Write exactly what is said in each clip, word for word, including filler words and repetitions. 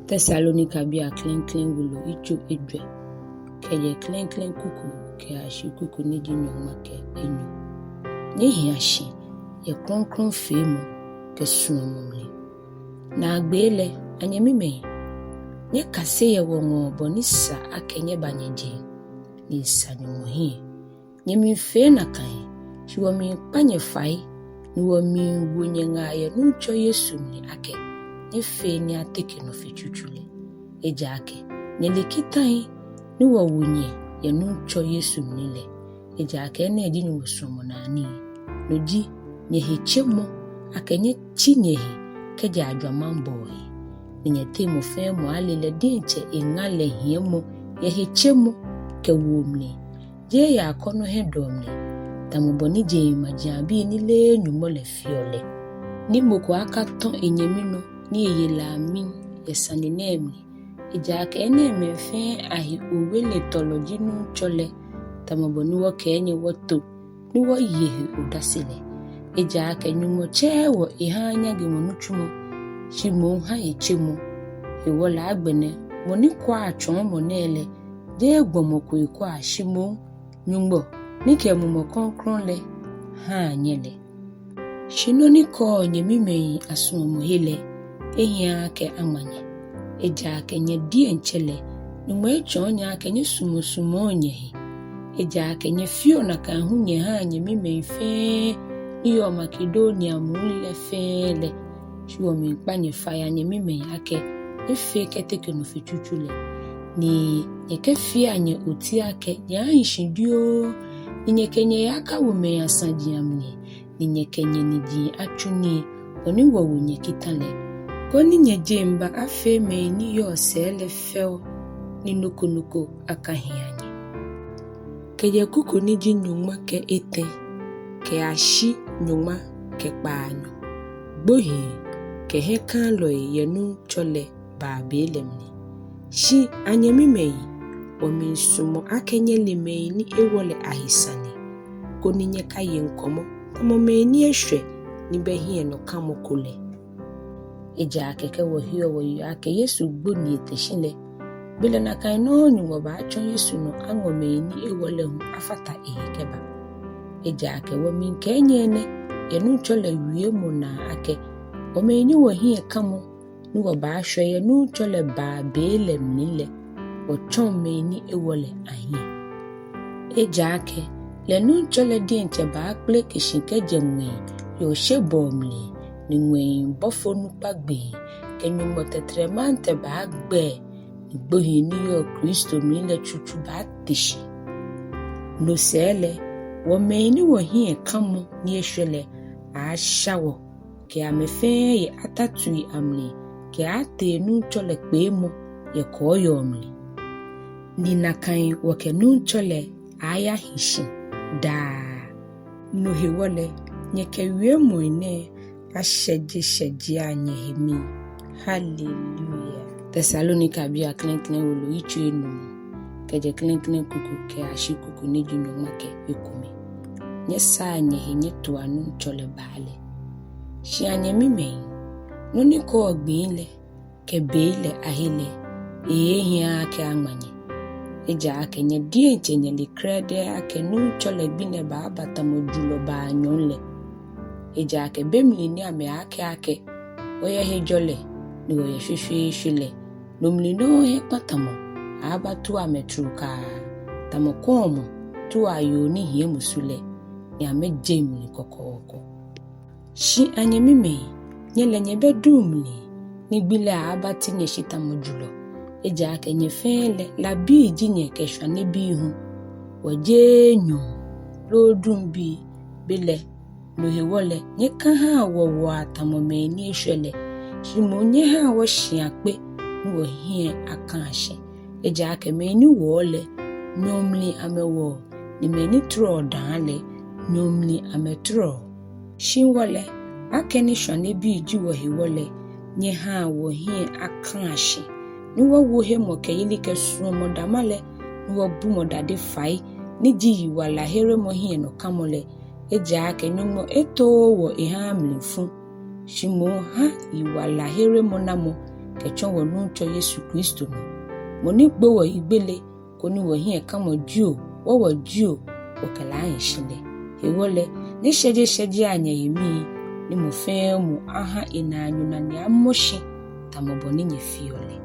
Tesalonikabii aklɛŋklɛŋ wolo, yitso ejwɛ, kɛjɛ klɛŋklɛŋ kuku kɛyashi kuku ni ji nyɔŋma kɛ enyɔ. Nyɛhia shi yɛ krɔŋkrɔŋfeemɔ kɛ suɔmɔ mli. Naagbee lɛ, anyɛmimɛi, nyɛkase yɛ wɔŋɔɔ bɔ ni sa akɛ nyɛba nyɛjeŋ, ni esa Nyɔŋmɔ hiɛ. Nyɛmiifee nakai, shi wɔmiikpa nyɛ fai, ni wɔmiiwo nyɛ ŋaa yɛ Nuŋtsɔ Yesu mli akɛ nyɛfee ni ateke nɔ fe tsutsu lɛ. Ejaakɛ nyɛle kitai ni wɔwo nyɛ yɛ Nuŋtsɔ Yesu mli lɛ. Ejaakɛ enɛ ji Nyɔŋmɔ suɔmɔnaa nii, no ji nyɛhetsemɔ, akɛ nyɛtsi nyɛhe kɛjɛ ajwamaŋbɔɔ he, ni nyɛteŋ mɔ fɛɛ mɔ ale lɛ diɛŋtsɛ eŋa lɛ hiɛmɔ yɛ hetsemɔ kɛ woo mli, jeee yɛ akɔnɔ hiɛdɔɔ mli, tamɔ bɔ ni jeŋmajiaŋbii ni leee Nyɔŋmɔ lɛ feɔ lɛ. Ni mɔ ko akatɔ̃ enyɛmi nɔ ni eye la mli yɛ sane nɛɛ mli. Ejaakɛ enɛɛmɛi fɛɛ ahe oweletɔlɔ ji Nuŋtsɔ lɛ, tamɔ bɔ ni wɔkɛɛ nyɛ wɔto ni wɔye he odase lɛ. Ejaakɛ Nyɔŋmɔ tsɛɛɛ wɔ ehaaa nyaŋemɔ nitsumɔ, shi moŋ ha hetsemɔ. Hewɔ lɛ agbɛnɛ, mɔ ni kwaa tsɔɔmɔ nɛɛ lɛ, jeee gbɔmɔ ko ekwaa, shi moŋ Nyɔŋmɔ ni kɛ Mumɔ Krɔŋkrɔŋ lɛ haa nyɛ lɛ. Shi nɔ ni kɔɔ nyɛmimɛi asuɔmɔ he lɛ, ehiaaa akɛ aŋma nyɛ. Ejaakɛ nyɛ diɛŋtsɛ lɛ, Nyɔŋmɔ etsɔɔ nyɛ akɛ nyɛsumɔsumɔɔ nyɛhe. Ejaakɛ nyɛfeɔ nakai hu nyɛhaa nyɛmimɛi fɛɛ ni yɔɔ Makedonia muu lɛ fɛɛ lɛ. Shi wɔmiikpa nyɛ fai, anyɛmimɛi, akɛ nyɛfee kɛteke nɔ fe tsutsu lɛ, ni nyɛkɛfea nyɛ oti akɛ nyɛaahi shi dioo, ni nyɛkɛ nyɛhe akawo mɛi asaji amli, ni nyɛkɛ nyɛniji atsu nii, bɔ ni wɔwo nyɛ kita lɛ, koni nyɛjeŋba afee mɛi ni yɔɔ sɛɛ lɛ fɛo, ni nɔ ko nɔ ko akahia nyɛ. Kɛjɛ kuku ni ji nyɔŋma kɛ etɛ kɛyashi nyɔŋma kɛ kpaanyɔ. Gbohii kɛ hiɛkalɔi yɛ Nuŋtsɔ lɛ baa be lɛ mli. Shi anyɛmimɛi, wɔmiisumɔ akɛ nyɛle mɛi ni ewɔ lɛ ahe sane, koni nyɛkaye ŋkɔmɔ tamɔ mɛi ni eshwɛ ni bɛ hiɛnɔkamɔ ko lɛ. Ejaakɛ kɛ wɔheɔ wɔyeɔ akɛ Yesu gbo ni ete shi lɛ, belɛ nakai nɔŋŋ Nyɔŋmɔ baatsɔ Yesu nɔ aŋɔ mɛi ni ewɔ lɛ hu afata ehe kɛba. Ejaakɛ wɔmiikɛɛ nyɛ enɛ yɛ Nuŋtsɔ lɛ wiemɔ naa akɛ, wɔ mɛi ni wɔhiɛ kamɔ ni wɔbaashwɛ yɛ Nuŋtsɔ lɛ baa be lɛ mli lɛ, wɔtsɔŋ mɛi ni ewɔ lɛ ahiɛ. Ejaakɛ lɛ Nuŋtsɔ lɛ diɛŋtsɛ baakpeleke shi kɛjɛ ŋwɛi yɛ oshebɔɔ mli, ni ŋwɛi bɔfo nukpa gbee kɛ Nyɔŋmɔ tɛtrɛmantɛrɛ baagbɛɛ, ni gbohii ni yɔɔ Kristo mli lɛ tsutsu baate shi. No sɛɛ lɛ, wɔ mɛi ni wɔhiɛ kamɔ ni eshwɛ lɛ, aaasha wɔ kɛ amɛ fɛɛ yɛ atatui amli kɛaatee Nuŋtsɔ lɛ kpeemɔ yɛ kɔɔyɔɔ mli. Ni nakai wɔkɛ Nuŋtsɔ lɛ aaayahi shi daa. No hewɔ lɛ, nyɛkɛ wiemɔi nɛɛ ashɛjeshɛjea nyɛhe mii. Haleluya. Tesalonikabii aklɛŋklɛŋ wolo, yitso enumɔ, kɛjɛ klɛŋklɛŋ kuku kɛyashi kuku ni ji nyɔŋma kɛ ekome. Nyɛsaa nyɛhe nyɛtoa Nuŋtsɔ lɛ baa lɛ. Shi anyɛmimɛi, nɔ ni kɔɔ gbii lɛ kɛ bei lɛ ahe lɛ, ehe ehiaaa akɛ aŋma nyɛ. Ejaakɛ nyɛ diɛŋtsɛ nyɛle krɛdɛɛ akɛ Nuŋtsɔ lɛ gbi lɛ baaba tamɔ julɔ baa nyɔɔŋ lɛ. Ejaakɛ be mli ni amɛaakɛɛ akɛ, wɔyɛ hejɔlɛ ni wɔyɛ shweshweeshwe lɛ, no mli nɔŋŋ hiɛkpatamɔ aaabatua amɛ trukaa, tamɔ kɔɔmɔ tuaa yoo ni hiɛ musu lɛ, ni amɛjeŋ mli kɔkɔɔkɔ. Shi anyɛmimɛi, nyɛ lɛ nyɛbɛ duŋ mli, ni gbi lɛ aaabati nyɛ shi tamɔ julɔ. Ejaakɛ nyɛ fɛɛ lɛ, labii ji nyɛ kɛ shwanebii hu. Wɔjeee nyɔɔŋ loo duŋ bii, belɛ no hewɔ lɛ, nyɛkahaa wɔwɔa tamɔ mɛi ni eshwɛ lɛ, shi moŋ nyɛhaa wɔshia kpe ni wɔhiɛ akaa shi. Ejaakɛ mɛi ni wɔɔ lɛ, nyɔɔŋ mli amɛwɔɔ, ni mɛi ni tɔrɔɔ daa lɛ, nyɔɔŋ mli amɛtɔrɔɔ. Shi wɔ lɛ, akɛni shwanebii ji wɔ hewɔ lɛ, nyɛhaa wɔhiɛ akaa shi, ni wɔwo hemɔkɛyeli kɛ suɔmɔ dama lɛ, ni wɔbumɔ dade fai ni ji yiwalaheremɔ hiɛnɔkamɔ lɛ. Ejaakɛ Nyɔŋmɔ etooo wɔ ehaaa mlifu, shi moŋ ha yiwalaheremɔnamɔ kɛtsɔ wɔNuŋtsɔ Yesu Kristo nɔ, mɔ ni gbo wɔyi gbele, koni wɔhiɛ kamɔ jio, wɔwɔ jio, wɔkɛ lɛ ahi shi lɛ. Hewɔ lɛ, nyɛshɛjeshɛjea nyɛhe mii, ni mɔ fɛɛ mɔ aha enaanyo nane amɔ shi, tamɔ bɔ ni nyɛfeɔ lɛ.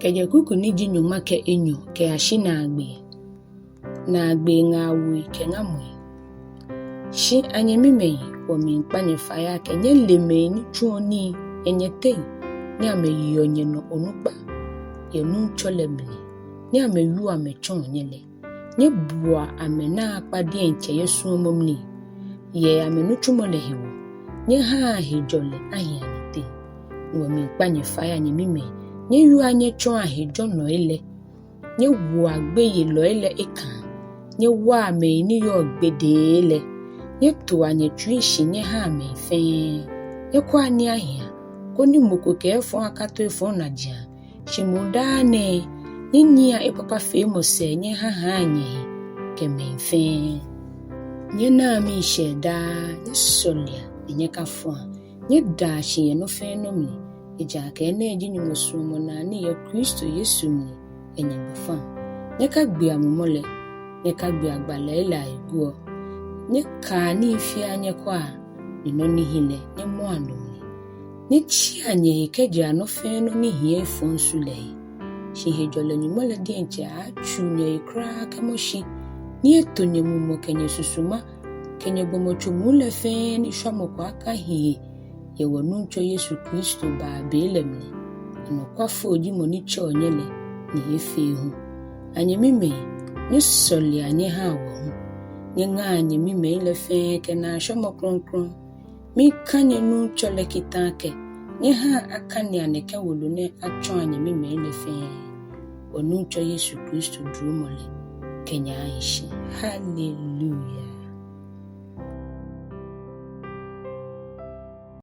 Kɛjɛ kuku ni ji nyɔŋma kɛ enyɔ kɛyashi naagbee. Naagbee ŋaawoi kɛ ŋamɔi. Shi anyɛmimɛi, wɔmiikpa nyɛ fai akɛ nyɛle mɛi ni tsuɔ nii yɛ nyɛteŋ, ni amɛyeɔ nyɛnɔ onukpa yɛ Nuŋtsɔ lɛ mli, ni amɛwieɔ amɛtsɔɔ nyɛ lɛ. Nyɛbua amɛ naakpa diɛŋtsɛ yɛ suɔmɔ mli, yɛ amɛnitsumɔ lɛ hewɔ. Nyɛhaa hejɔlɛ ahi nyɛteŋ. Ni wɔmiikpa nyɛ fai anyɛmimɛi, nyɛwieɔ nyɛtsɔɔ hejɔlɔi lɛ. Nyɛwoa gbeyelɔi lɛ ekaa. Nyɛwaa mɛi ni yɔɔ gbedee lɛ. Nyɛtoa nyɛtsui shi nyɛhaa mɛi fɛɛ. Nyɛkwɛa nii ahia, koni mɔ ko kɛ efɔŋ akato efɔŋ najiaŋ. Shi moŋ daa nɛɛ, nyɛnyiɛa ekpakpafeemɔ sɛɛ nyɛhahaa nyɛhe kɛ mɛi fɛɛ. Nyɛnaa miishɛɛ daa, nyɛsɔlea, ni nyɛkafɔa. Nyɛdaa shi yɛ nɔ fɛɛ nɔ mli, ejaakɛ enɛ ji Nyɔŋmɔ suɔmɔnaa ni yɔɔ Kristo Yesu mli yɛ nyɛgbɛfaŋ. Nyɛkagbea Mumɔ lɛ, nyɛkagbea gbalɛi lɛ ahe guɔ. Nyɛkaa nii fiaa nyɛkwɛa, ni nɔ ni hi lɛ, nyɛmɔa no mli. Nyɛtsia nyɛhe kɛjɛa nɔ fɛɛ nɔ ni hiɛ efɔŋ su lɛ he. Shi hejɔlɛ Nyɔŋmɔ lɛ diɛŋtsɛ aaatsuu nyɛhe kwraa kɛmɔ shi, ni eto nyɛmumɔ kɛ nyɛsusuma kɛ nyɛgbɔmɔtso muu lɛ fɛɛ ni shwamɔ ko akahi he yɛ wɔNuŋtsɔ Yesu Kristo baa be lɛ mli. Anɔkwafo ji mɔ ni tsɛɔ nyɛ lɛ, ni efeee hu. Anyɛmimɛi, nyɛsɔlea nyɛhaa wɔ hu. Nyɛŋaa nyɛmimɛi lɛ fɛɛ kɛ naashwɔmɔ krɔŋkrɔŋ. Miikane Nuŋtsɔ lɛ kita akɛ nyɛhaa akanea nɛkɛ wolo nɛɛ atsɔa nyɛmimɛi lɛ fɛɛ. WɔNuŋtsɔ Yesu Kristo duromɔ lɛ kɛ nyɛ ahi shi. Hallelujah.